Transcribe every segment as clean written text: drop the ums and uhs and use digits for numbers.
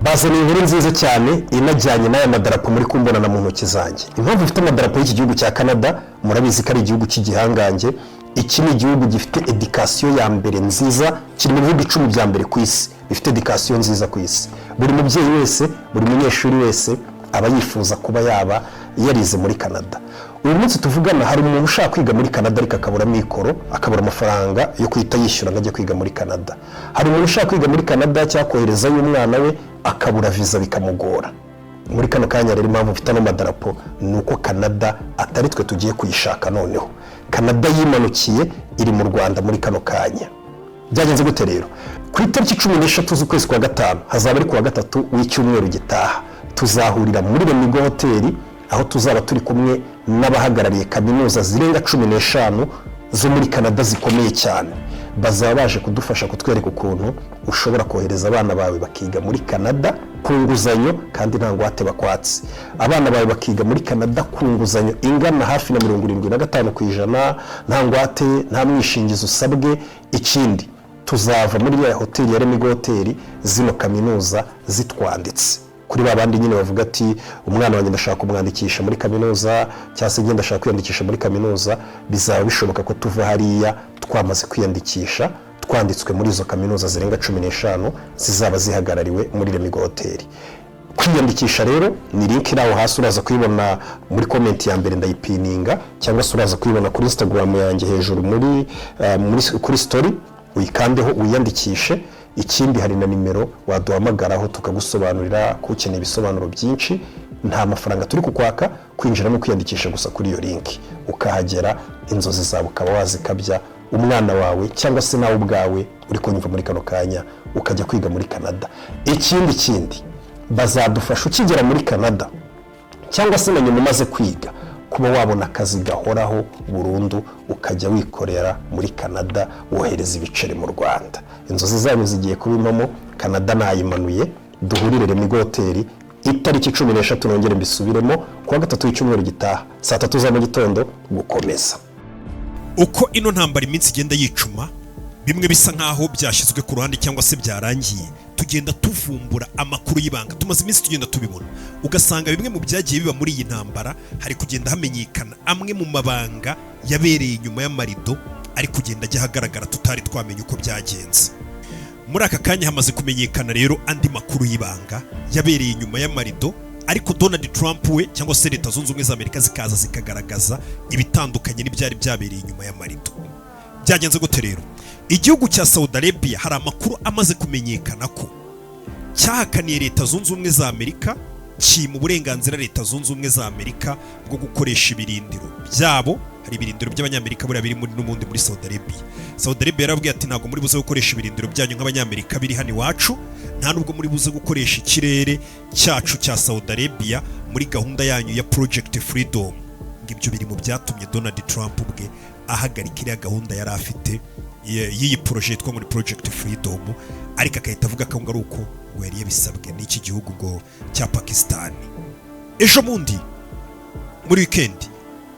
Bazaniye inkuru nziza cyane inajyanye n'aya madarapo muri kumbonana mu ntoki zanjye. Impamvu mfite amadarapo y'iki gihugu cya Canada, murabizi ko ari igihugu cy'igihangange. Iki ni igihugu gifite education ya mbere nziza, kiri mu bihugu 10 bya mbere ku isi bifite education nziza ku isi. Buri mubyeyi wese, buri munyeshuri wese aba yifuza kuba yaba yarize muri Canada. Uyu munsi tuvugana, hari umuntu ushaka kwiga muri Canada ariko akabura mikoro, akabura amafaranga yo guhita yishyura ngo ajye kwiga muri Canada. Hari umuntu ushaka kwiga muri Canada cyangwa koherezayo umwana we, akabura viza, bikamugora. Muri kano kanya rero, impamvu mfite ano madarapo ni uko Canada atari twe tugiye kuyishaka. Noneho Canada yimanukiye, iri mu Rwanda muri kano kanya. Byagenze gute rero? Ku itariki 13 z'ukwezi kwa gatanu, hazaba ari ku wa gatatu w'icyumweru gitaha, tuzahurira muri Lemigo Hoteli, aho tuzaba turi kumwe n'abahagarariye kaminuza zirenga 15 zo muri Canada zikomeye cyane. Bazaba baje kudufasha kutwereka ukuntu ushobora kohereza abana bawe bakiga muri Canada ku nguzanyo kandi nta ngwate bakwatse, abana bawe bakiga muri Canada ku nguzanyo ingana hafi na 75%, nta ngwate, nta mwishingizi usabwe. Ikindi, tuzava muri ya hoteli ya Lemigo Hoteli zino kaminuza zitwanditse. Kuri ba bandi nyine bavuga ati: "Umwana wanjye ndashaka kumwandikisha muri kaminuza", cyangwa se ngenda ndashaka kwiyandikisha muri kaminuza, bizaba bishoboka ko tuva hariya twamaze kwiyandikisha, twanditswe muri izo kaminuza zirenga 15 zizaba zihagarariwe muri Lemigo Hoteli. Kwiyandikisha rero ni link iri aho hasi, uraza kuyibona muri comment ya mbere, ndayipininga, cyangwa se uraza kuyibona kuri Instagram yanjye hejuru muri kuri story, uyikandeho wiyandikishe. Ikindi, hari na nimero waduhamagaraho tukagusobanurira ko ukeneye ibisobanuro byinshi. Nta mafaranga turi kukwaka, kwinjira no kwiyandikisha gusa kuri iyo link, ukahagera, inzozi zawe ukaba wazikabya, umwana wawe cyangwa se nawe ubwawe uri kunyumva muri kano kanya ukajya kwiga muri Canada. Ikindi kindi, bazadufasha ukigera muri Canada cyangwa se na nyuma umaze kwiga, kuba wabona akazi gahoraho burundu, ukajya wikorera muri Canada, wohereza ibiceri mu Rwanda. Inzozi zanyu zigiye kuba impamo. Canada nayimanuye. Duhurire Lemigo Hoteli itariki 13, nongere mbisubiremo, kuwa gatatu w'icyumweru gitaha, saa 3 za mu gitondo gukomeza. Uko ino ntambara iminsi igenda yicuma, bimwe bisa nkaho byashyizwe ku ruhande cyangwa se byarangiye, tugenda tuvumbura amakuru y'ibanga. Tumaze iminsi tugenda tubibona, ugasanga bimwe mu byagiye biba muri iyi ntambara, hari kugenda hamenyekana amwe mu mabanga yabereye inyuma y'amarido, ari kugenda ajya ahagaragara, tutari twamenya uko byagenze. Muri aka kanya hamaze kumenyekana rero andi makuru y'ibanga yabereye inyuma y'amarido, ariko Donald Trump we cyangwa se Leta Zunze Ubumwe za Amerika zikaza zikagaragaza ibitandukanye n'ibyari byabereye inyuma y'amarido. Byagenze gute rero? Igihugu cya Saudi Arabia, hari amakuru amaze kumenyekana ko cyahakaniye Leta Zunze Ubumwe za Amerika, cyima uburenganzira Leta Zunze Ubumwe za Amerika bwo gukoresha ibirindiro byabo. Hari ibirindiro by'Abanyamerika buriya biri muri n'ubundi muri Saudi Arabia. Saudi Arabia yarababwiye ati: "Ntabwo muri buze gukoresha ibirindiro byanyu nk'Abanyamerika biri hano iwacu, nta nubwo muri buze gukoresha ikirere cyacu cya Saudi Arabia muri gahunda yanyu ya Project Freedom." Ngo ibyo biri mu byatumye Donald Trump ubwe ahagarika iriya gahunda yari afite y'iyi projet yitwa ngo ni Project Freedom, ariko agahita avuga ko ngo ari uko ngo yari yabisabwe n'iki gihugu ngo cya Pakistan. Ejo bundi muri weekend,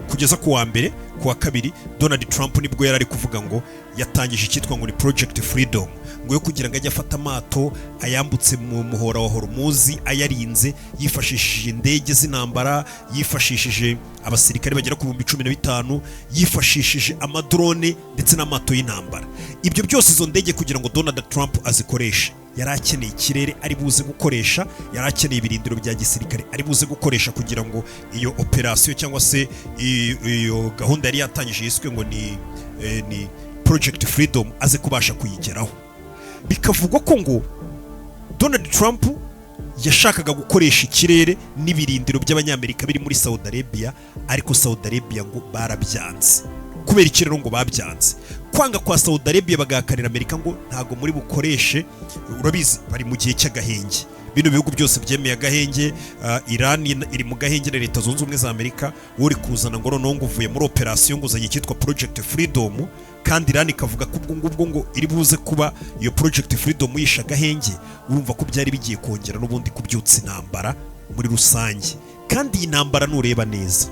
kugeza ku wa mbere, ku wa kabiri, Donald Trump nibwo yari ari kuvuga ngo yatangije icyitwa ngo ni Project Freedom, ngo yo kugira ngo ajye afata amato ayambutse mu muhora wa Hormuz, ayarinze, yifashishije indege z'intambara, yifashishije abasirikare bagera ku 15,000, yifashishije amadrone ndetse n'amato y'intambara. Ibyo byose, izo ndege, kugira ngo Donald Trump azikoreshe, yari akeneye ikirere ari buze gukoresha, yari akeneye ibirindiro bya gisirikare ari buze gukoresha, kugira ngo iyo operasiyo cyangwa se iyo gahunda yari yatangije yiswe ngo ni Project Freedom aze kubasha kuyigeraho. Bikavugwa ko ngo Donald Trump yashakaga gukoresha ikirere n'ibirindiro by'Abanyamerika biri muri Saudi Arabia, ariko Saudi Arabia ngo barabyanze. Kubera iki rero ngo babyanze? Kwanga kwa Saudi Arabia, bagahakanira Amerika ngo ntabwo muri bukoreshe, urabizi bari mu gihe cy'agahenge. Bino bihugu byose byemeye agahenge, Iran iri mu gahenge na Leta Zunze Ubumwe za Amerika. Uri kuzana ngo noneho ngo uvuye muri operasiyo, ngo uzanye icyitwa Project Freedom, kandi Iran ikavuga ko ubwo ngubwo ngo iri buze kuba iyo Project Freedom yishe agahenge. Urumva ko byari bigiye kongera n'ubundi kubyutsa intambara muri rusange. Kandi iyi ntambara, nureba neza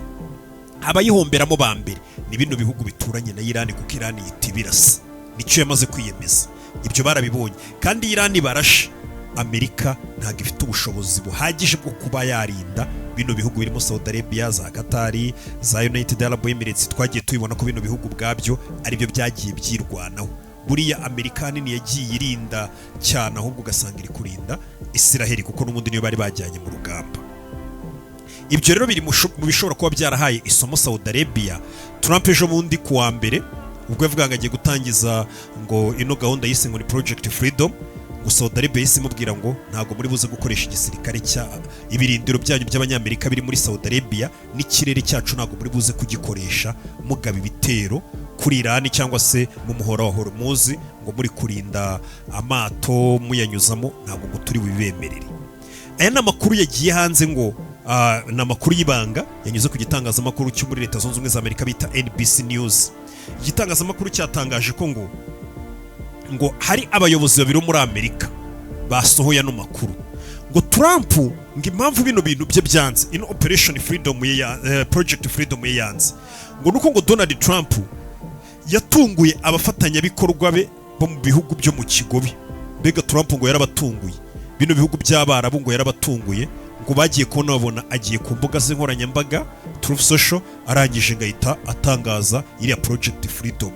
Abayihomberamo ba mbere ni bino bihugu bituranye na Irani, kuko Irani yita ibirasa, nicyo yamaze kwiyemeza. Ibyo barabibonye. Kandi Irani barashe, Amerika ntabwo ifite ubushobozi buhagije bwo kuba yarinda bino bihugu birimo Saudi Arabia, za Qatar, za United Arab Emirates. Twagiye tubibona ko bino bihugu ubwabyo aribyo byagiye byirwanaho. Buriya Amerika nini yagiye irinda cyane, ahubwo ugasanga iri kurinda Israheli, kuko n'ubundi niyo bari bajyanye mu rugamba. Ibyo rero biri mu bishobora kuba byarahaye isomo Saudi Arabia. Trump ejo bundi ku wa mbere, ubwo yavugaga ngo agiye gutangiza ngo ino gahunda yise ngo ni Project Freedom, ngo Saudi Arabia yahise imubwira ngo ntabwo muri buze gukoresha igisirikare cya ibirindiro byanyu by'Abanyamerika biri muri Saudi Arabia, n'ikirere cyacu ntabwo muri buze kugikoresha mugaba ibitero kuri Irani cyangwa se mu muhora wa Hormuz, ngo muri kurinda amato muyanyuzamo, ntabwo ngo turi bubibemerere. Aya ni amakuru yagiye hanze, ngo ni amakuru y'ibanga yanyuze ku gitangazamakuru cyo muri Leta Zunze Ubumwe za Amerika bita NBC News. Igitangazamakuru cyatangaje ko ngo hari abayobozi babiri bo muri Amerika basohoye ano makuru, ngo Trump ngo impamvu bino bintu bye byanze, ino Operation Freedom ye ya, Project Freedom ye yanze, ngo nuko ngo Donald Trump yatunguye abafatanyabikorwa be bo mu bihugu byo mu Kigobe. Mbega Trump ngo yarabatunguye, bino bihugu by'Abarabu ngo yarabatunguye, ngo bagiye kubona babona agiye ku mbuga ze nkoranyambaga, Truth Social, arangije ngahita atangaza iriya Project Freedom.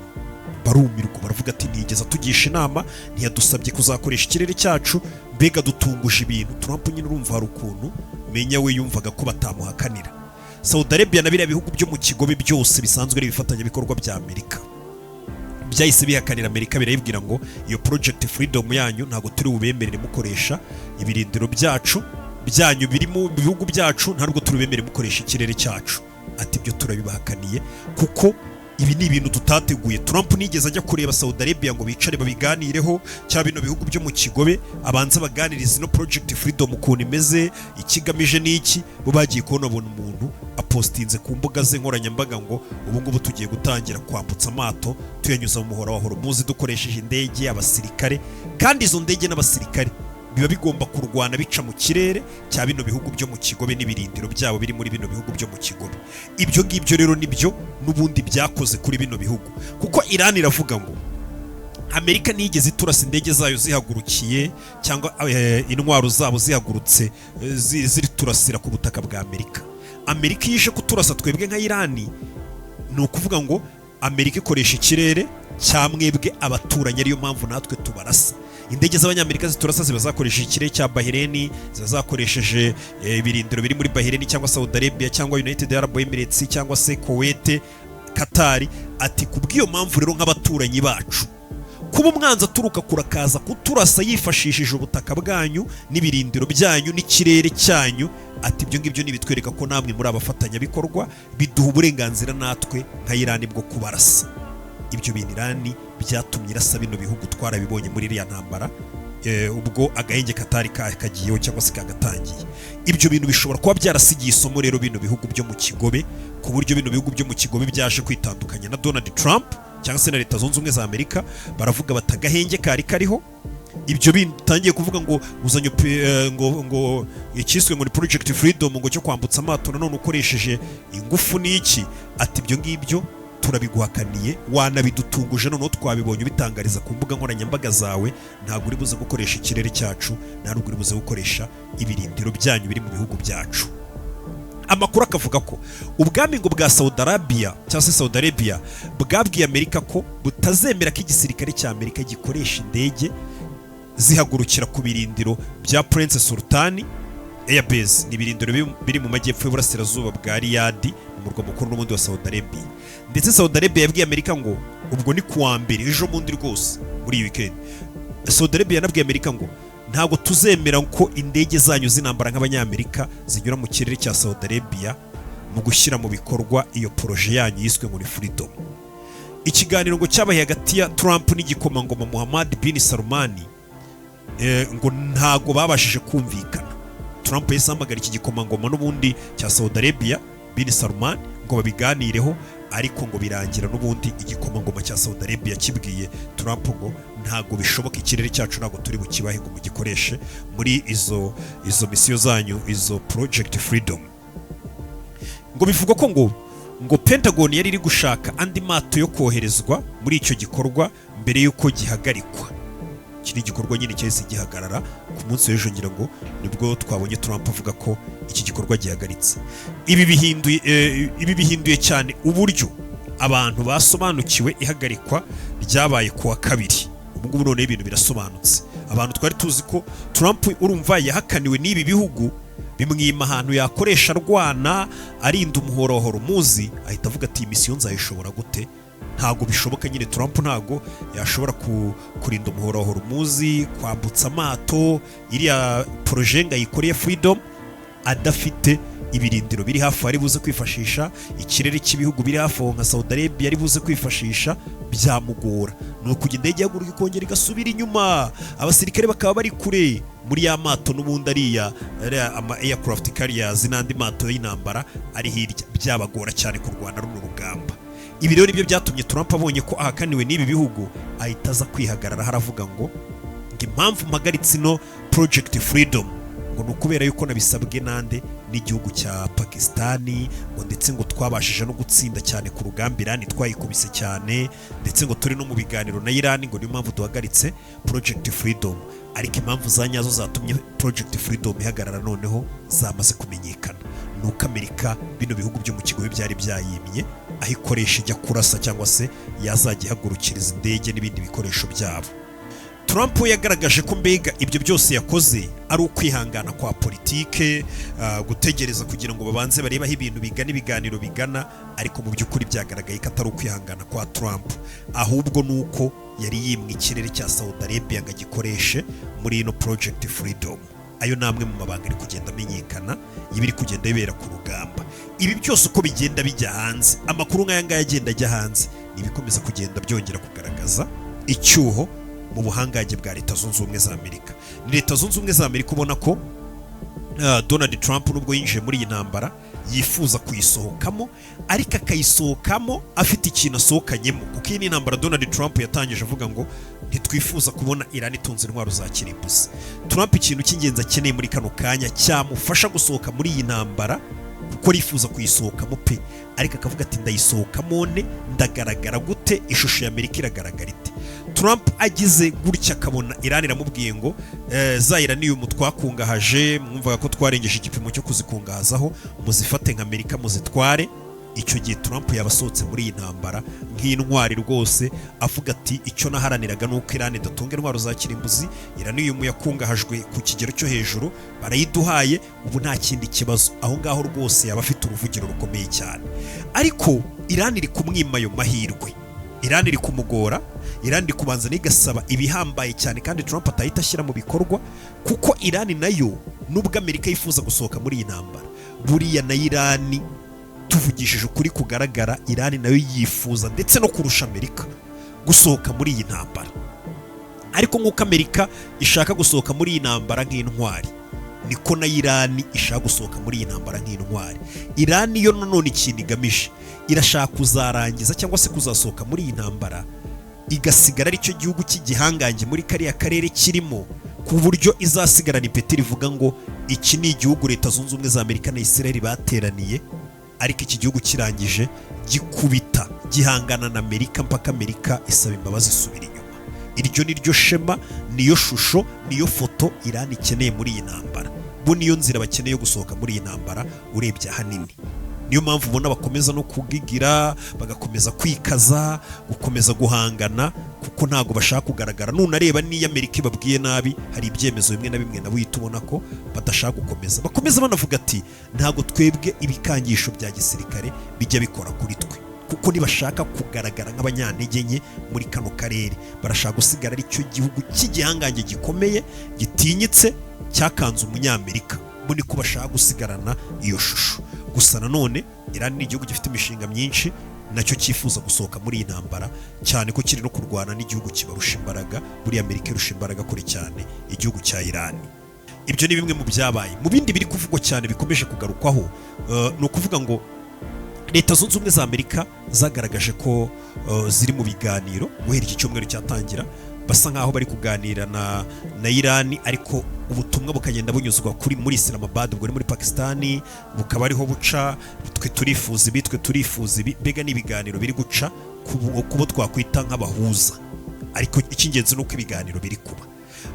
Barumirwa, baravuga ati: "Ntiyigeze atugisha inama, ntiyadusabye kuzakoresha ikirere cyacu, mbega dutunguje ibintu." Trump nyine urumva hari ukuntu menya we yumvaga ko batamuhakanira. Saudi Arabia na biriya bihugu byo mu Kigobe byose bisanzwe ari ibifatanyabikorwa bya Amerika byahise bihakanira Amerika, birayibwira ngo iyo Project Freedom yanyu ntabwo turi bubemerere mukoresha ibirindiro byacu byanyu biri mu bihugu byacu, ntabwo turi bubemere mukoresha ikirere cyacu. Ati: "Ibyo turabibahakaniye kuko ibi ni ibintu tutateguye." Trump nigeze ajya kureba Saudi Arabia ngo bicare babiganireho, cyangwa bino bihugu byo mu Kigobe abanza baganiriza ino Project Freedom ukuntu imeze, ikigamije n'iki. Bo bagiye kubona babona umuntu apostinze ku mbuga ze nkoranyambaga ngo ubu ngubu tugiye gutangira kwambutsa amato tuyanyuza mu muhora wa Hormuz dukoresheje indege, abasirikare. Kandi izo ndege n'abasirikare biba bigomba kurwana bica mu kirere cya bino bihugu byo mu Kigobe n'ibirindiro byabo biri muri bino bihugu byo mu Kigobe. Ibyo ngibyo rero nibyo n'ubundi byakoze kuri bino bihugu, kuko Iran iravuga ngo Amerika ntiyigeze iturasa indege zayo zihagurukiye cyangwa intwaro zabo zihagurutse ziri turasira ku butaka bwa Amerika. Amerika iyo ije kuturasa twebwe nka Irani, ni ukuvuga ngo Amerika ikoresha ikirere cya mwebwe abaturanyi, ariyo mpamvu natwe tubarasa. Indege z'Abanyamerika ziturasa ziba zakoresheje ikirere cya Bahireni, ziba zakoresheje ibirindiro biri muri Bahireni cyangwa Saudi Arabia cyangwa United Arab Emirates cyangwa se Kuwait, Qatar. Ati: "Ku bw'iyo mpamvu rero, nk'abaturanyi bacu, kuba umwanzi aturuka kurakaza kuturasa yifashishije ubutaka bwanyu n'ibirindiro byanyu n'ikirere cyanyu," ati, "ibyo ngibyo nibitwereka ko namwe muri abafatanyabikorwa, biduha uburenganzira natwe nka Irani bwo kubarasa." Ibyo bintu Irani byatumye irasa bino bihugu, twarabibonye muri iriya ntambara ubwo agahenge katari kagiyeho cyangwa se kagatangiye. Ibyo bintu bishobora kuba byarasigiye isomo rero bino bihugu byo mu Kigobe, ku buryo bino bihugu byo mu Kigobe byaje kwitandukanya na Donald Trump cyangwa se na Leta Zunze Ubumwe za Amerika. Baravuga bati: "Agahenge kari kariho, ibyo bitangiye kuvuga ngo uzanye ngo ikiswe ngo ni Project Freedom, ngo cyo kwambutsa amato nanone ukoresheje ingufu n'iki," ati, "ibyo ngibyo turabiguhakaniye, wanabidutunguje, noneho twabibonye ubitangariza ku mbuga nkoranyambaga zawe. Ntabwo uri buze gukoresha ikirere cyacu, ntabwo uri buze gukoresha ibirindiro byanyu biri mu bihugu byacu." Amakuru akavuga ko ubwami ngo bwa Saudi Arabia cyangwa se Saudi Arabia bwabwiye Amerika ko butazemera ko igisirikare cya Amerika gikoresha indege zihagurukira ku birindiro bya Prince Sultan Air Base. Ni ibirindiro biri mu majyepfo y'uburasirazuba bwa Riyadh, mu murwa mukuru n'ubundi wa Saudi Arabia. Ndetse Saudi Arabia yabwiye Amerika ngo, ubwo ni kuwa mbere ejo bundi rwose muri iyi weekend, Saudi Arabia yanabwiye Amerika ngo ntabwo tuzemera ko indege zanyu z'intambara nk'Abanyamerika zinyura mu kirere cya Saudi Arabia mu gushyira mu bikorwa iyo projet yanyu yiswe ngo ni Freedom. Ikiganiro ngo cyabaye hagati ya Trump n'igikomangoma Muhammad bin Salman, ngo ntago babashije kumvikana. Trump yahise ahamagara iki gikomangoma n'ubundi cya Saudi Arabia, bin Salman, ngo babiganireho, ariko ngo birangira n'ubundi igikomangoma cya Saudi Arabia kibwiye Trump ngo ntago bishoboka, ikirere cyacu ntago turi bukibahe ngo mugikoreshe muri izo misiyo zanyu, izo Project Freedom. Ngo bivugwa ko ngo Ngo Pentagon yari iri gushaka andi mato yo koherezwa muri icyo gikorwa mbere y'uko gihagarikwa. Iki ni igikorwa nyine cyahise gihagarara ku munsi w'ejo, ngira ngo nibwo twabonye Trump avuga ko iki gikorwa gihagaritse. Ibi bihinduye cyane uburyo abantu basobanukiwe ihagarikwa ryabaye ku wa kabiri. Ubu ngubu noneho ibintu birasobanutse. Abantu twari tuzi ko Trump, urumva, yahakaniwe n'ibi bihugu, bimwima ahantu yakoresha arwana arinda umuhora wa Hormuz, ahita avuga ati: "Iyi misiyo nzayishobora gute? Ntabwo bishoboka." Nyine Trump ntabwo yashobora kurinda umuhora wa Hormuz, kwambutsa amato, iriya projet ngo ayikoreye Freedom adafite ibirindiro biri hafi ari buze kwifashisha, ikirere cy'ibihugu biri hafi aho nka Saudi Arabia ari buze kwifashisha, byamugora. Ni ukujya indege ihaguruka ikongera igasubira inyuma, abasirikare bakaba bari kure muri ya mato, n'ubundi ariya ama aircraft carriers n'andi mato y'intambara ari hirya, byabagora cyane kurwana runo rugamba. Ibi rero nibyo byatumye Trump abonye ko ahakaniwe n'ibi bihugu, ahita aza kwihagarara, haravuga ngo impamvu mpagaritse ino Project Freedom ngo ni ukubera yuko nabisabwe nande? N'igihugu cya Pakistani, ngo ndetse ngo twabashije no gutsinda cyane ku rugamba Irani, twayikubise cyane, ndetse ngo turi no mu biganiro na Irani, ngo niyo mpamvu duhagaritse Project Freedom. Ariko impamvu za nyazo zatumye Project Freedom ihagarara noneho zamaze kumenyekana. Ni uko Amerika, bino bihugu byo mu kigobe byari byayimye aho ikoresha ijya kurasa cyangwa se yazajya ihagurukiriza indege n'ibindi bikoresho byabo. Trump we yagaragaje ko mbega ibyo byose yakoze ari ukwihangana kwa politike, gutegereza kugira ngo babanze barebe aho ibintu bigana, ibiganiro bigana. Ariko mu by'ukuri byagaragaye ko atari ukwihangana kwa Trump, ahubwo ni uko yari yimwe ikirere cya Saudi Arabia ngo agikoreshe muri ino Project Freedom. Ayo ni amwe mu mabanga ari kugenda amenyekana y'ibiri kugenda bibera ku rugamba. Ibi byose uko bigenda bijya hanze, amakuru nk'aya ngaya agenda ajya hanze, ni ibikomeza kugenda byongera kugaragaza icyuho mu buhangange bwa Leta Zunze Ubumwe za Amerika. Ni Leta Zunze Ubumwe za Amerika ubona ko Donald Trump, nubwo yinjiye muri iyi ntambara, yifuza kuyisohokamo, ariko akayisohokamo afite ikintu asohokanyemo, kuko iyi ni intambara Donald Trump yatangije avuga ngo ntitwifuza kubona Iran itunze intwaro za kirimbuzi. Trump ikintu cy'ingenzi akeneye muri kano kanya cyamufasha gusohoka muri iyi ntambara, kuko arifuza kuyisohokamo pe, ariko akavuga ati: "Ndayisohokamo ne? Ndagaragara gute? Ishusho ya Amerika iragaragara ite?" Trump agize gutya akabona Iran iramubwiye ngo za uranium twakungahaje, mwumvaga ko twarengeje igipimo cyo kuzikungahazaho, muzifate nka Amerika muzitware. Icyo gihe Trump yaba asohotse muri iyi ntambara nk'intwari rwose, avuga ati: "Icyo naharaniraga ni uko Iran idatunga intwaro za kirimbuzi, uranium yakungahajwe ku kigero cyo hejuru barayiduhaye, ubu nta kindi kibazo." Aho ngaho rwose yaba afite uruvugiro rukomeye cyane. Ariko Iran iri kumwima ayo mahirwe, Iran iri kumugora, Iran iri kubanza igasaba ibihambaye cyane kandi Trump atahita ashyira mu bikorwa, kuko Iran nayo, nubwo Amerika yifuza gusohoka muri iyi ntambara, buriya na Iran, tuvugishije ukuri kugaragara, Iran nayo yifuza ndetse no kurusha Amerika gusohoka muri iyi ntambara. Ariko nk'uko Amerika ishaka gusohoka muri iyi ntambara nk'intwari, niko na Iran ishaka gusohoka muri iyi ntambara nk'intwari. Iran yo nanone ikintu igamije, irashaka kuzarangiza cyangwa se kuzasohoka muri iyi ntambara igasigara aricyo gihugu cy'igihangange muri kariya karere kirimo, ku buryo izasigarana ipeti rivuga ngo iki ni igihugu Leta Zunze Ubumwe za Amerika na Israel bateraniye, ariko iki gihugu kirangije gikubita, gihangana na Amerika mpaka Amerika isaba imbabazi isubira inyuma. Iryo ni ryo shema, niyo shusho, niyo foto Iran ikeneye muri iyi ntambara. Bo niyo nzira bakeneye yo gusohoka muri iyi ntambara urebye ahanini. Niyo mpamvu ubona bakomeza no kugigira, bagakomeza kwikaza, gukomeza guhangana, kuko ntabwo bashaka kugaragara. Nunareba n'iyo Amerika ibabwiye nabi, hari ibyemezo bimwe na bimwe nabo uhita ubona ko badashaka gukomeza. Bakomeza banavuga ati: "Ntabwo twebwe ibikangisho bya gisirikare bijya bikora kuri twe," kuko ntibashaka kugaragara nk'abanyantege nke muri kano karere. Barashaka gusigara ari cyo gihugu cy'igihangange gikomeye, gitinyitse, cyakanze umunyamerika. Bo niko bashaka gusigarana iyo shusho. Gusa nanone Iran ni igihugu gifite imishinga myinshi, nacyo cyifuza gusohoka muri iyi ntambara, cyane ko kiri no kurwana n'igihugu kibarusha imbaraga. Buriya Amerika irusha imbaraga kure cyane igihugu cya Iran. Ibyo ni bimwe mu byabaye. Mu bindi biri kuvugwa cyane, bikomeje kugarukwaho, ni ukuvuga ngo Leta Zunze Ubumwe za Amerika zagaragaje ko ziri mu biganiro guhera iki cyumweru cyatangira, basa nkaho bari kuganira na Irani, ariko ubutumwa bukagenda bunyuzwa kuri muri Islamabad, ubwo ni muri Pakistani, bukaba ariho buca: twe turifuza ibi, twe turifuza ibi. Mbega ni ibiganiro biri guca ku bo twakwita nk'abahuza, ariko icy'ingenzi ni uko ibiganiro biri kuba.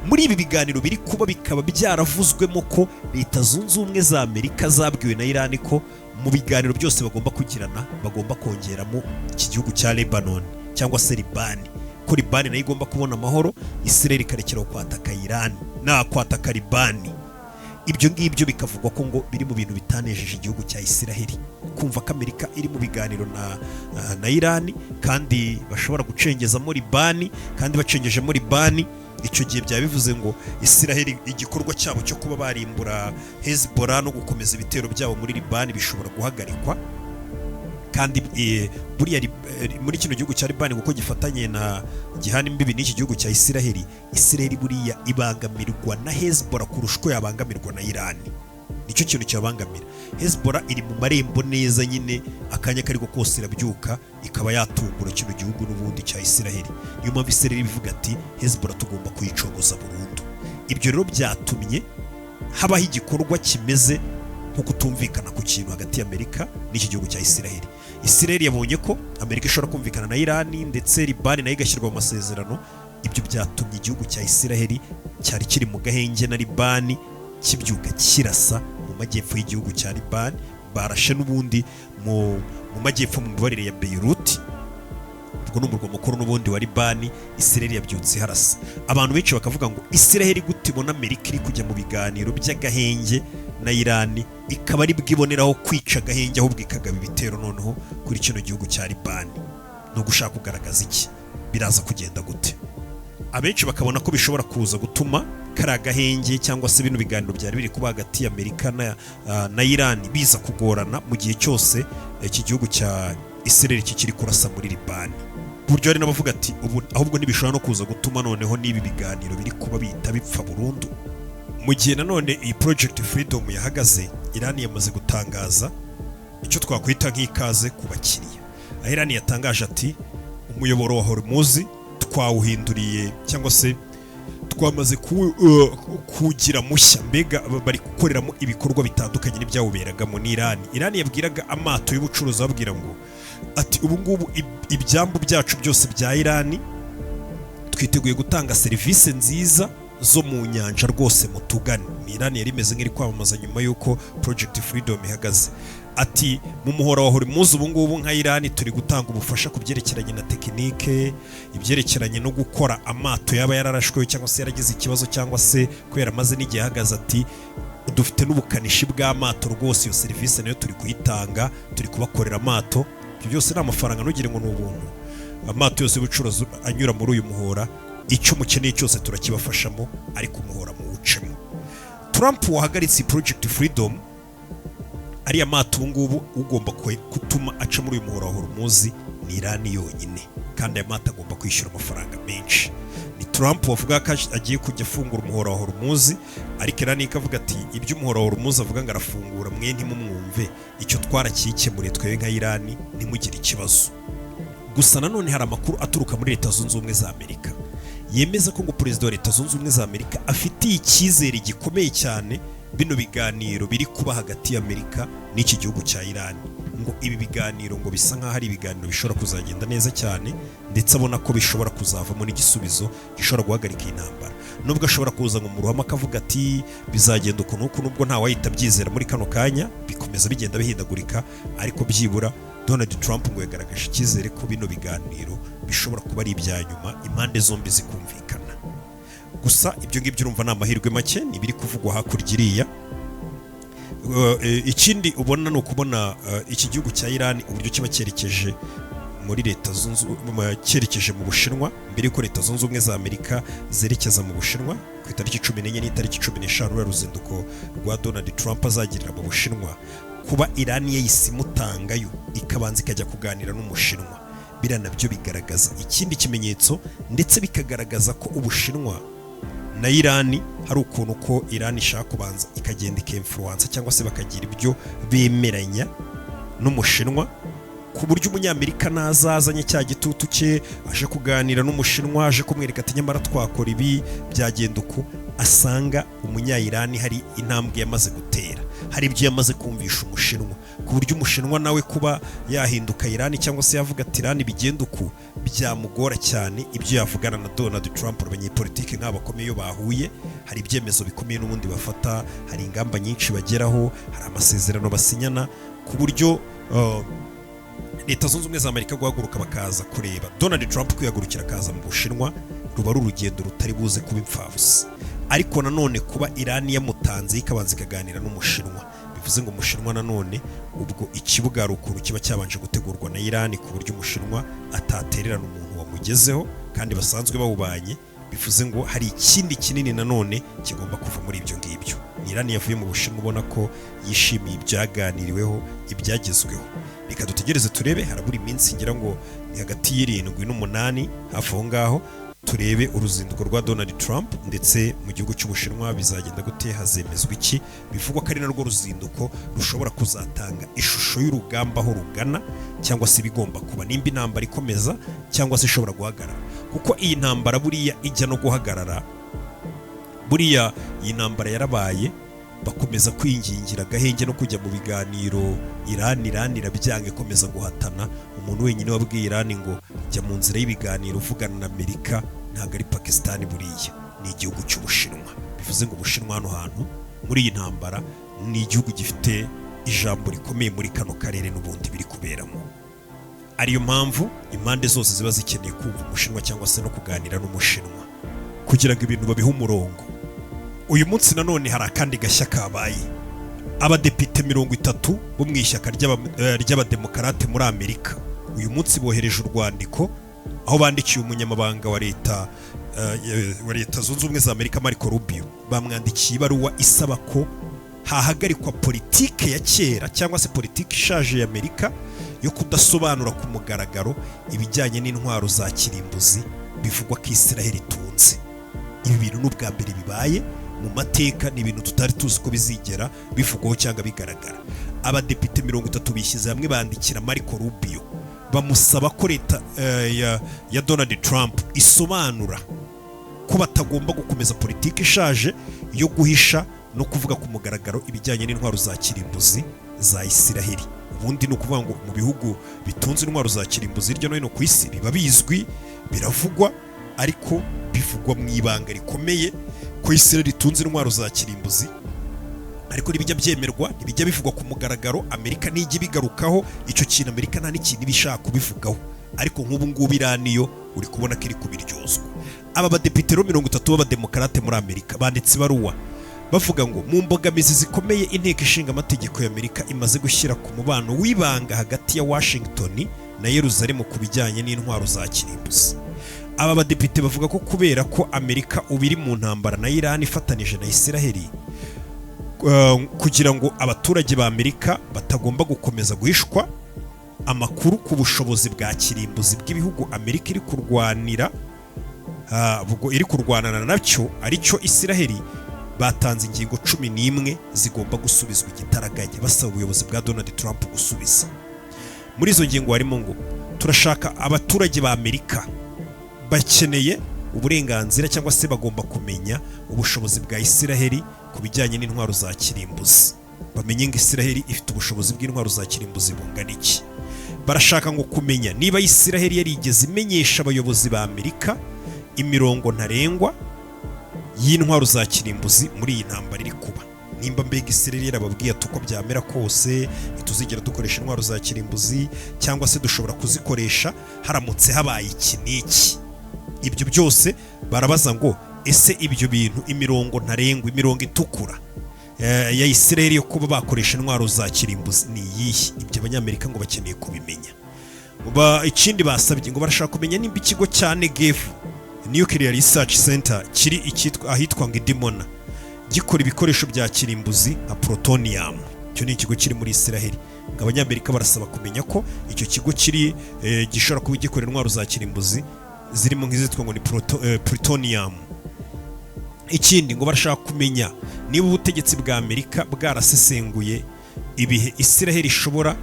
Muri ibi biganiro biri kuba, bikaba byaravuzwemo ko Leta Zunze Ubumwe za Amerika zabwiwe na Irani ko mu biganiro byose bagomba kugirana bagomba kongeramo iki gihugu cya Lebanon cyangwa se Libani, ko Libani nayo igomba kubona amahoro, Israel ikarekeraho kwataka Irani na kwataka Libani. Ibyo ngibyo bikavugwa ko ngo biri mu bintu bitanejeje igihugu cya Isiraheli, kumva ko Amerika iri mu biganiro na Irani kandi bashobora gucengezamo Libani, kandi bacengejemo Libani, icyo gihe byaba bivuze ngo Isiraheli igikorwa cyabo cyo kuba barimbura Hezbollah no gukomeza ibitero byabo muri Libani bishobora guhagarikwa. Kandi buriya muri kino gihugu cya Libani, kuko gifatanye na gihana imbibi n'iki gihugu cya Isiraheli, Isiraheli buriya ibangamirwa na Hezbollah kurusha uko yabangamirwa na Irani. Nicyo kintu kibabangamira. Hezbollah iri mu marembo neza nyine, akanya kariko kose irabyuka ikaba yatungura kino gihugu n'ubundi cya Isiraheli. Niyo mpamvu Isiraheli ivuga ati: "Hezbollah tugomba kuyicogoza burundu." Ibyo rero byatumye habaho igikorwa kimeze nko kutumvikana ku kintu hagati y'Amerika n'iki gihugu cya Isiraheli. Isiraheli yabonye ko Amerika ishobora kumvikana na Irani, ndetse Libani nayo igashyirwa mu masezerano. Ibyo byatumye igihugu cya Isiraheli cyari kiri mu gahenge na Libani kibyuka kirasa mu majyepfo y'igihugu cya Libani. Barashe n'ubundi mu majyepfo, mu mibarire ya Beirut, ubwo ni umurwa mukuru n'ubundi wa Libani. Isiraheli yabyutse iharasa. Abantu benshi bakavuga ngo: "Isiraheli gute ibona Amerika iri kujya mu biganiro by'agahenge na Irani, ikaba ari bwiboneraho kwica agahenge, ahubwo ikagaba ibitero noneho kuri kino gihugu cya Libani? Ni ugushaka kugaragaza iki? Biraza kugenda gute?" Abenshi bakabona ko bishobora kuza gutuma kari agahenge cyangwa se bino biganiro byari biri kuba hagati ya Amerika na Irani biza kugorana mu gihe cyose iki gihugu cya Israel kikiri kurasa muri Libani, ku buryo hari n'abavuga ati: "Ubu ahubwo ntibishobora no kuza gutuma noneho n'ibi biganiro biri kuba bihita bipfa burundu." Mu gihe nanone iyi Project Freedom yahagaze, Iran yamaze gutangaza icyo twakwita nk'ikaze ku bakiriya, aho Iran yatangaje ati: "Umuyoboro wa Hormuz twawuhinduriye cyangwa se twamaze kuwugira mushya." Mbega bari gukoreramo ibikorwa bitandukanye n'ibyawuberagamo. Ni Iran. Iran yabwiraga amato y'ubucuruzi, ababwira ngo ati: "Ubu ngubu ibyambu byacu byose bya Iran twiteguye gutanga serivisi nziza zo mu nyanja, rwose mutugane." Ni Iran yari imeze nk'iri kwamamaza nyuma y'uko Project Freedom ihagaze, ati: "Mu muhora wa Hormuz ubu ngubu nka Iran turi gutanga ubufasha ku byerekeranye na tekinike, ibyerekeranye no gukora amato yaba yararashweho cyangwa se yaragize ikibazo cyangwa se kubera amaze n'igihe ahagaze." Ati: "Dufite n'ubukanishi bw'amato rwose, iyo serivisi nayo turi kuyitanga, turi kubakorera amato." Ibyo byose ni amafaranga, ntugire ngo ni ubuntu. "Amato yose y'ubucuruzi anyura muri uyu muhora, icyo mukeneye cyose turakibafashamo, ariko umuhora muwucemo." Trump wahagaritse iyi Project Freedom, ariya mato ubu ngubu ugomba gutuma aca muri uyu muhora wa Hormuz ni Iran yonyine, kandi aya mato agomba kwishyura amafaranga menshi. Ni Trump wavuga ko agiye kujya afungura umuhora wa Hormuz, ariko Iran ikavuga ati: "Ibyo umuhora wa Hormuz avuga ngo arafungura, mwe ntimumwumve, icyo twarakikemuriye twebwe nka Iran, ntimugire ikibazo." Gusa nanone hari amakuru aturuka muri Leta Zunze Ubumwe za Amerika yemeza ko ngo perezida wa Leta Zunze Ubumwe za Amerika afitiye icyizere gikomeye cyane bino biganiro biri kuba hagati y'Amerika n'iki gihugu cya Iran, ngo ibi biganiro ngo bisa nk'aho ari ibiganiro bishobora kuzagenda neza cyane, ndetse abona ko bishobora kuzavamo n'igisubizo gishobora guhagarika iyi ntambara, nubwo ashobora kuza ngo mu ruhame akavuga ati: "Bizagenda uku n'uku." Nubwo ntawahita abyizera muri kano kanya, bikomeza bigenda bihindagurika, ariko byibura Donald Trump ngo yagaragaje icyizere ko bino biganiro bishobora kuba ari ibya nyuma, impande zombi zikumvikana. Gusa ibyo ngibyo urumva ni amahirwe make, ni ibiri kuvugwa hakurya iriya. Ikindi ubona ni ukubona iki gihugu cya Iran uburyo kiba cyerekeje muri Leta Zunze cyerekeje mu Bushinwa, mbere yuko Leta Zunze Ubumwe za Amerika zerekeza mu Bushinwa ku itariki 14 n'itariki 15, ruriya ruzinduko rwa Donald Trump azagirira mu Bushinwa. Kuba Iran yahise imutangayo, ikabanza ikajya kuganira n'Umushinwa, biriya nabyo bigaragaza ikindi kimenyetso, ndetse bikagaragaza ko Ubushinwa na Irani hari ukuntu ko Irani ishaka kubanza ikagenda ikemfuruwansa cyangwa se bakagira ibyo bemeranya n'Umushinwa. Ku buryo Umunyamerika nazazanye cya gitutu cye, aje kuganira n'Umushinwa, aje kumwereka ati: "Nyamara twakora ibi, byagenda uku," asanga Umunyayirani hari intambwe yamaze gutera, hari ibyo yamaze kumvisha Umushinwa, ku buryo Umushinwa nawe kuba yahinduka Irani cyangwa se yavuga ati: "Irani, bigenda uku," byamugora cyane ibyo yavugana na Donald Trump. Abanyepolitike nk'aba bakomeye, iyo bahuye hari ibyemezo bikomeye n'ubundi bafata, hari ingamba nyinshi bageraho, hari amasezerano basinyana, ku buryo Leta Zunze Ubumwe za Amerika guhaguruka bakaza kureba Donald Trump, kwihagurukira akaza mu Bushinwa, ruba ari urugendo rutari buze kuba imfabusa. Ariko nanone kuba Irani yamutanze ikabanza ikaganira n'Umushinwa, bivuze ngo Umushinwa nanone ubwo ikibuga hari ukuntu kiba cyabanje gutegurwa na Irani, ku buryo Umushinwa atatererana umuntu wamugezeho kandi basanzwe bawubanye. Bivuze ngo hari ikindi kinini nanone kigomba kuva muri ibyo ngibyo. Ni Irani yavuye mu Bushinwa, ubona ko yishimiye ibyaganiriweho, ibyagezweho. Reka dutegereze turebe, harabura iminsi ngira ngo ni hagati y'7 n'umunani, hafi aho ngaho, turebe uruzinduko rwa Donald Trump ndetse mu gihugu cy'Ubushinwa bizagenda gute, hazemezwa iki. Bivugwa ko ari narwo ruzinduko rushobora kuzatanga ishusho y'urugamba aho rugana, cyangwa se ibigomba kuba, nimba intambara ikomeza cyangwa se ishobora guhagarara. Kuko iyi ntambara buriya ijya no guhagarara, buriya iyi ntambara yarabaye, bakomeza kwingingira agahenge no kujya mu biganiro Irani, Irani irabyanga, ikomeza guhatana. Umuntu wenyine wabwiye Irani ngo jya mu nzira y'ibiganiro uvugana na Amerika ntabwo ari Pakisitani, buriya ni igihugu cy'Ubushinwa. Bivuze ngo Ubushinwa hano hantu muri iyi ntambara ni igihugu gifite ijambo rikomeye muri kano karere n'ubundi biri kuberamo, ariyo mpamvu impande zose ziba zikeneye kumva Umushinwa cyangwa se no kuganira n'Umushinwa kugira ngo ibintu babihe umurongo. Uyu munsi nanone hari akandi gashya kabaye. Abadepite 30 bo mu ishyaka ry'Abademokarate muri Amerika uyu munsi bohereje urwandiko aho bandikiye umunyamabanga wa Leta Zunze Ubumwe za Amerika, Marco Rubio. Bamwandikiye ibaruwa isaba ko hahagarikwa politike ya kera cyangwa se politike ishaje ya Amerika yo kudasobanura ku mugaragaro ibijyanye n'intwaro za kirimbuzi bivugwa ko Israel itunze. Ibi bintu ni ubwa mbere bibaye mu mateka, ni ibintu tutari tuzi ko bizigera bivugwaho cyangwa bigaragara. Abadepite 30 bishyize hamwe bandikira Marco Rubio, bamusaba ko leta ya Donald Trump isobanura ko batagomba gukomeza politiki ishaje yo guhisha no kuvuga ku mugaragaro ibijyanye n'intwaro za kirimbuzi za Isiraheli. Ubundi ni ukuvuga ngo mu bihugu bitunze intwaro za kirimbuzi hirya no hino ku isi biba bizwi, biravugwa, ariko bivugwa mu ibanga rikomeye ko Isiraheli itunze intwaro za kirimbuzi, ariko ntibijya byemerwa, ntibijya bivugwa ku mugaragaro. Amerika ntijya ibigarukaho icyo kintu, Amerika nta n'ikintu iba ishaka kubivugaho. Ariko nk'ubu ngubu Irani yo uri kubona ko iri kubiryozwa. Aba badepite rero 30 b'Abademokarate muri Amerika banditse ibaruwa bavuga ngo mu mbogamizi zikomeye Inteko Ishinga Amategeko ya Amerika imaze gushyira ku mubano w'ibanga hagati ya Washington na Yerusalemu ku bijyanye n'intwaro za kirimbuzi. Aba badepite bavuga ko kubera ko Amerika ubu iri mu ntambara na Iran ifatanije na Isiraheli, kugira ngo abaturage ba Amerika batagomba gukomeza guhishwa amakuru ku bushobozi bwa kirimbuzi bw'ibihugu Amerika iri kurwanira, ubwo iri kurwanana nacyo, aricyo Isiraheli, batanze ingingo 11 zigomba gusubizwa igitaraganya, basaba ubuyobozi bwa Donald Trump gusubiza. Muri izo ngingo harimo ngo turashaka, abaturage ba Amerika bakeneye uburenganzira cyangwa se bagomba kumenya ubushobozi bwa Isiraheli ku bijyanye n'intwaro za kirimbuzi, bamenye ngo Isiraheli ifite ubushobozi bw'intwaro za kirimbuzi bungana iki. Barashaka ngo kumenya niba Isiraheli yarigeze imenyesha abayobozi ba Amerika imirongo ntarengwa y'intwaro za kirimbuzi muri iyi ntambara iri kuba, nimba mbega Isiraheli yarababwiye ati: "Uko byamera kose ntituzigera dukoresha intwaro za kirimbuzi," cyangwa se "dushobora kuzikoresha haramutse habaye iki n'iki." Ibyo byose barabaza ngo ese ibyo bintu, imirongo ntarengwa, imirongo itukura ya Isiraheli yo kuba bakoresha intwaro za kirimbuzi ni iyihe? Ibyo Abanyamerika ngo bakeneye kubimenya. Ikindi basabye ngo barashaka kumenya nimba ikigo cya Negev Nuclear Research Center kiri ahitwa ngo Dimona gikora ibikoresho bya kirimbuzi nka plutonium. Icyo ni ikigo kiri muri Isiraheli. Ngo Abanyamerika barasaba kumenya ko icyo kigo kiri gishobora kuba gikora intwaro za kirimbuzi zirimo nk'izitwa ngo ni plutonium. Ikindi ngo barashaka kumenya niba ubutegetsi bwa Amerika bwarasesenguye ibihe Isiraheli ishobora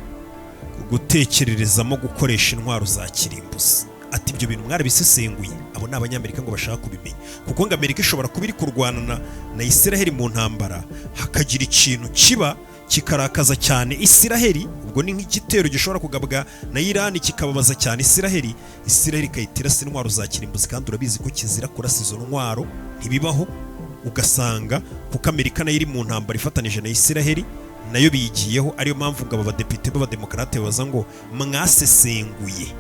Gutekererezamo gukoresha intwaro za kirimbuzi. Ati: "Ibyo bintu mwarabisesenguye?" Abo ni Abanyamerika ngo bashaka kubimenya, kuko ngo Amerika ishobora kuba iri kurwana na Isiraheli mu ntambara, hakagira ikintu kiba kikarakaza cyane Isiraheli. Ubwo ni nk'igitero gishobora kugabwa na Irani kikababaza cyane Isiraheli, Isiraheli ikahita irasa intwaro za kirimbuzi, kandi urabizi ko kizira kurasa izo ntwaro, ntibibaho. Ugasanga kuko Amerika nayo iri mu ntambara ifatanije na Isiraheli, nayo biyigiyeho. Ariyo mpamvu ngo aba badepite b'Abademokarate babaza ngo mwasesenguye,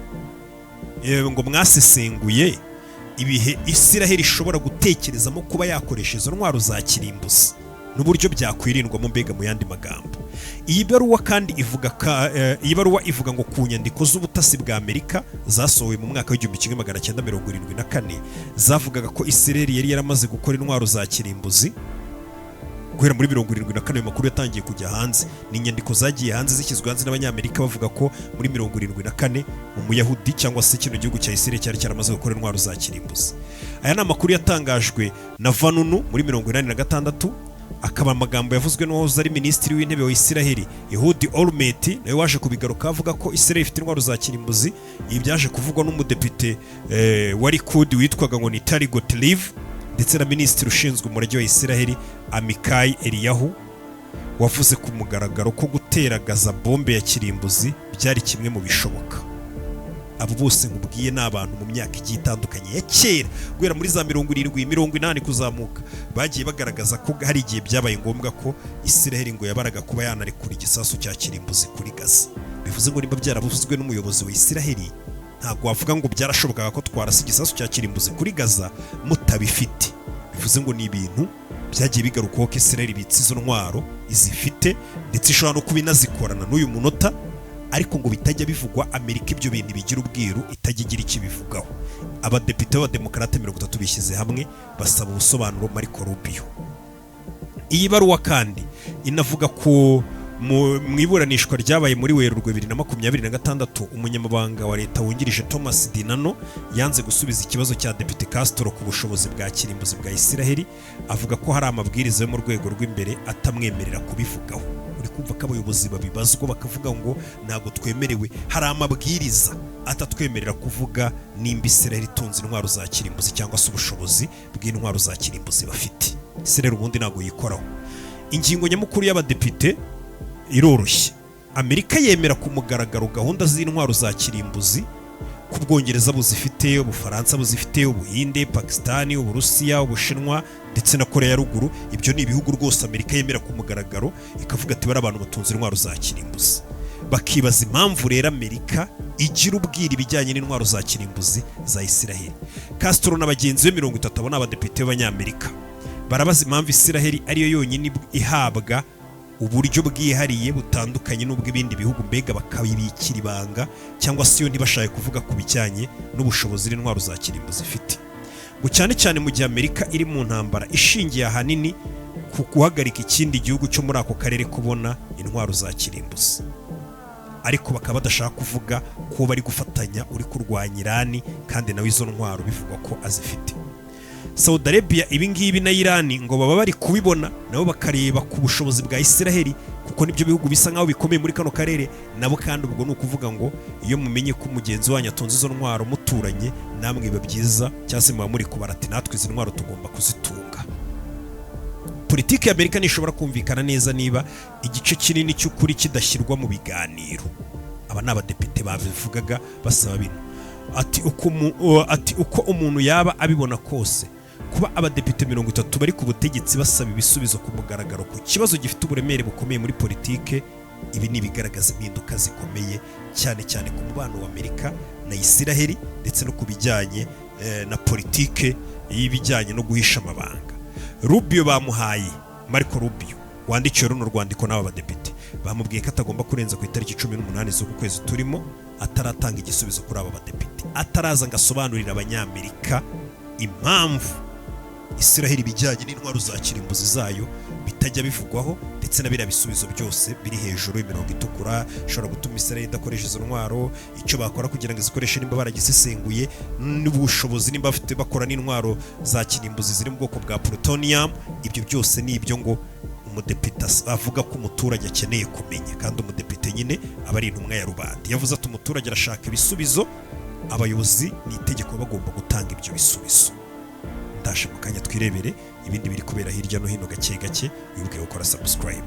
ngo mwasesenguye ibihe Isiraheli ishobora gutekerezamo kuba yakoresha izo ntwaro za kirimbuzi n'uburyo byakwirindwamo? Mbega mu yandi magambo, iyi baruwa kandi ivuga iyi baruwa ivuga ngo ku nyandiko z'ubutasi bwa Amerika zasohowe mu mwaka wa 1974, zavugaga ko Isiraheli yari yaramaze gukora intwaro za kirimbuzi guhera muri 74. Ayo makuru yatangiye kujya hanze, ni inyandiko zagiye hanze, zishyizwe hanze n'Abanyamerika, bavuga ko muri 74 Umuyahudi cyangwa se kino gihugu cya Isiraheli cyari cyaramaze gukora intwaro za kirimbuzi. Aya ni amakuru yatangajwe na Vanunu muri 86, akaba amagambo yavuzwe n'uwahoze ari minisitiri w'intebe wa Isiraheli, Ehud Olmert, nawe waje kubigaruka avuga ko Isiraheli ifite intwaro za kirimbuzi. Ibi byaje kuvugwa n'umudepite wa Likud witwaga ngo ni Tali Gottlieb, ndetse na minisitiri ushinzwe umurage wa Isiraheli, Amichai Eliyahu, wavuze ku mugaragaro ko guteragaza bombe ya kirimbuzi byari kimwe mu bishoboka. Abo bose nkubwiye ni abantu mu myaka igiye itandukanye ya kera, guhera muri za 70, 80 kuzamuka, bagiye bagaragaza ko hari igihe byabaye ngombwa ko Isiraheli ngo yabaraga kuba yanarekura igisasu cya kirimbuzi kuri Gaza. Bivuze ngo niba byaravuzwe n'umuyobozi wa Isiraheli, ntabwo wavuga ngo byarashobokaga ko twarasa igisasu cya kirimbuzi kuri Gaza mutabifite. Bivuze ngo ni ibintu byagiye bigarukwaho ko Isiraheli ibitse izo ntwaro, izifite, ndetse ishobora no kuba inazikorana n'uyu munota, ariko ngo bitajya bivugwa. Amerika ibyo bintu bigira ubwiru, itajya igira icyo ibivugaho. Abadepite b'Abademokarate 30 bishyize hamwe basaba ubusobanuro Marco Rubio. Iyi baruwa kandi inavuga ko mu iburanishwa ryabaye muri Werurwe 2026, umunyamabanga wa leta wungirije Thomas DiNanno yanze gusubiza ikibazo cya Depite Castro ku bushobozi bwa kirimbuzi bwa Isiraheli, avuga ko hari amabwiriza yo mu rwego rw'imbere atamwemerera kubivugaho. Uri kumva ko abayobozi babibazwa bakavuga ngo ntabwo twemerewe, hari amabwiriza atatwemerera kuvuga nimba Isiraheli itunze intwaro za kirimbuzi cyangwa se ubushobozi bw'intwaro za kirimbuzi bafite. Isiraheli ubundi ntabwo yikoraho. Ingingo nyamukuru y'abadepite iroroshye: Amerika yemera ku mugaragaro gahunda z'intwaro za kirimbuzi ku Bwongereza buzifite, Ubufaransa buzifite, Ubuhinde, Pakisitani, Uburusiya, Ubushinwa ndetse na Korea ya Ruguru. Ibyo ni ibihugu rwose Amerika yemera ku mugaragaro, ikavuga ati bari abantu batunze intwaro za kirimbuzi. Bakibaza impamvu rero Amerika igira ubwira ibijyanye n'intwaro za kirimbuzi za Isiraheli. Castro na bagenzi be 30, abo ni abadepite b'Abanyamerika, barabaza impamvu Isiraheli ariyo yonyine ihabwa uburyo bwihariye butandukanye n'ubw'ibindi bihugu, mbega bakabibikira ibanga cyangwa se iyo ntibashake kuvuga ku bijyanye n'ubushobozi n'intwaro za kirimbuzi zifite, ngo cyane cyane mu gihe Amerika iri mu ntambara ishingiye ahanini ku guhagarika ikindi gihugu cyo muri ako karere kubona intwaro za kirimbuzi, ariko bakaba badashaka kuvuga ko bari gufatanya uri kurwanya Irani, kandi nawe izo ntwaro bivugwa ko azifite. Saudi Arabia ibi ngibi na Irani ngo baba bari kubibona, nabo bakareba ku bushobozi bwa Isiraheli, kuko nibyo bihugu bisa nkaho bikomeye muri kano karere nabo. Kandi ubwo ni ukuvuga ngo iyo mumenye ko mugenzi wanyu atunze izo ntwaro muturanye, namwe biba byiza, cyangwa se muba muri kubara ati natwe izi ntwaro tugomba kuzitunga. Politiki ya Amerika ntishobora kumvikana neza niba igice kinini cy'ukuri kidashyirwa mu biganiro. Aba ni abadepite babivugaga basaba bino. Ati uko umuntu yaba abibona kose, kuba abadepite 30 bari ku butegetsi basaba ibisubizo ku mugaragaro ku kibazo gifite uburemere bukomeye muri politike, ibi ni ibigaragaza impinduka zikomeye, cyane cyane ku mubano wa Amerika na Isiraheli, ndetse no ku bijyanye na politike y'ibijyanye no guhisha amabanga. Rubio bamuhaye, Marco Rubio wandikiwe runo rwandiko n'aba badepite, bamubwiye ko atagomba kurenza ku itariki 18 z'uku kwezi turimo ataratanga igisubizo kuri aba badepite, ataraza ngo asobanurire Abanyamerika impamvu Isiraheli ibijyanye n'intwaro za kirimbuzi zayo bitajya bivugwaho, ndetse na biriya bisubizo byose biri hejuru, imirongo itukura ishobora gutuma Isiraheli idakoresha izo ntwaro, icyo bakora kugira ngo izikoreshe nimba baragisesenguye, n'ubushobozi nimba bafite bakora n'intwaro za kirimbuzi ziri mu bwoko bwa plutonium. Ibyo byose ni ibyo ngo Umudepite avuga ko umuturage akeneye kumenya, kandi umudepite nyine aba ari intumwa ya rubanda. Yavuze ati: "Umuturage arashaka ibisubizo." Abayobozi ni itegeko bagomba gutanga ibyo bisubizo. Ndaje mu kanya twirebere ibindi biri kubera hirya no hino gake gake. Wibuke gukora subscribe.